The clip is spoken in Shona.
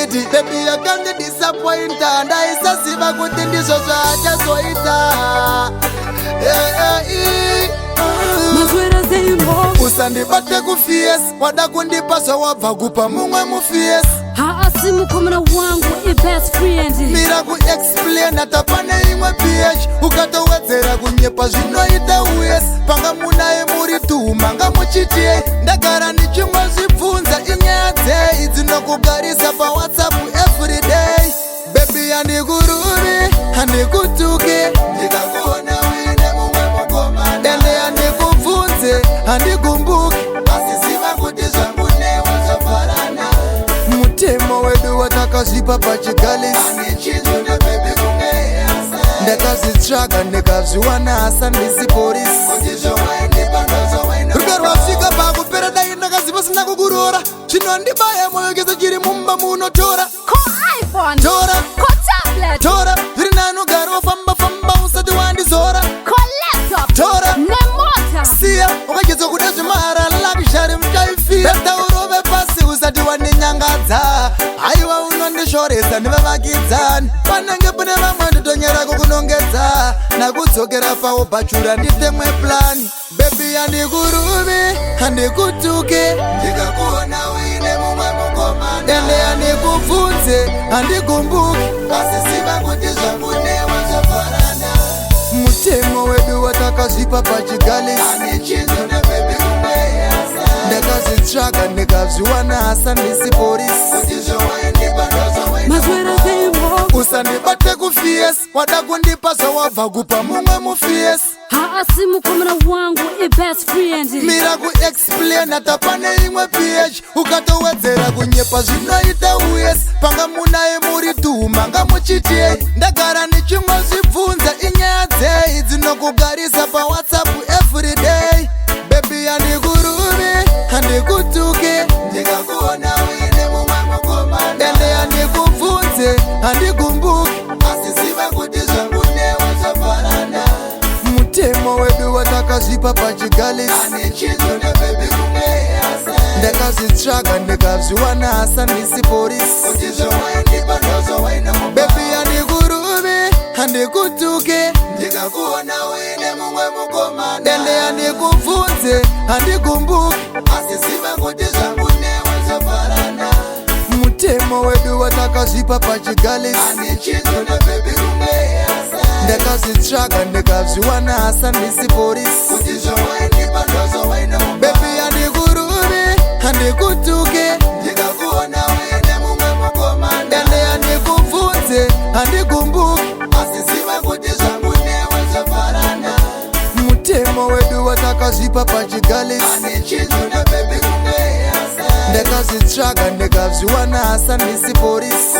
Lady, baby yakandidisappointa, ndaisaziva kuti ndizvo zvaachazoita. Eh, eh, eh. Maswera sei Mhofu? Usandibate kufiesi, wada kundipa zvawabva kupa mumwe mufiesi. Haasi mukomana wangu, ibest friend. Mira kuexplaina, tapane imwe ph, ukatowedzera kunyepa zvinoita us. Panga munaye muri tuhumanga muchitiyei? Ndagara ndichingozvibvunza, inyaya dzei dzinokugarisa paWhatsApp everyday? Baby, handikuruvi, handikutuki. Ndikakuona uine mumwe mukomana, ende handikubvunze, handigumbuki, asi ziva kuti zvangu newe zvavharana. Mutemo wedu watakazvipa pachigalisi, ndakazvitsvaga ndikazviwana, asandisi polisi. Rudo rwasvika pakupera, dai ndakaziva sina kukurora. Zvinondibaya moyo kese chiri mumba munotora. Ko iPhone? Tora. Ko tablet? Tora, zviri nani ugaro famba famba usati wandizora. Ko laptop? Tora. Nemota? Siya, wakachedzwa kuda zvimahara, luxury muchaifira. Better urove pasi usati wandinyangadza. Haiwa, unondishoresa nevavakidzani, panenge pane vamwe ndotonyera kukunongedza nakudzokera pawo bhachura nditemwe plan. Baby, handikuruvi, handikutuki. Ndikakuona uine mumwe mukomana, ende handikubvunze, handigumbuki, asi ziva kuti zvangu newe zvavharana. Mutemo wedu watakazvipa pachigalisi, ndakazvitsvaga ndikazviwana, asandisi polisi. Maswera sei Mhofu? Usandibate kufiesi, wada kundipa zvawabva kupa mumwe mufiesi. Haasi mukomana wangu, ibest friend. Mira kuexplaina, tapane imwe ph, ukatowedzera kunyepa zvinoita us. Panga munaye muri tuhumanga muchitiyei? Ndagara ndichingozvibvunza, inyaya dzei dzinokugarisa paWhatsApp everyday? Baby, handikuruvi, handikutuki. Ndikakuona uine mumwe mukomana, ende handikubvunze, handigumbuki, asi ziva kuti zvangu newe zvavharana. Mutemo wedu watakazvipa pachigalisi, ndakazvitsvaga ndikazviwana, asandisi polisi. Baby, handikuruvi, handikutuki. Ndikakuona uine mumwe mukomana, ende handikubvunze, handigumbuki, asi ziva kuti zvangu newe zvavharana. Mutemo wedu watakazvipa pachigalisi, ndakazvitsvaga ndikazviwana, asandisi polisi. Baby, handikuruvi, handikutuki. Ndikakuona uine mumwe mukomana, ende handikubvunze, handigumbuki, asi ziva kuti zvangu newe zvavharana. Mutemo wedu watakazvipa pachigalisi, ndakazvitsvaga ndikazviwana, asandisi polisi.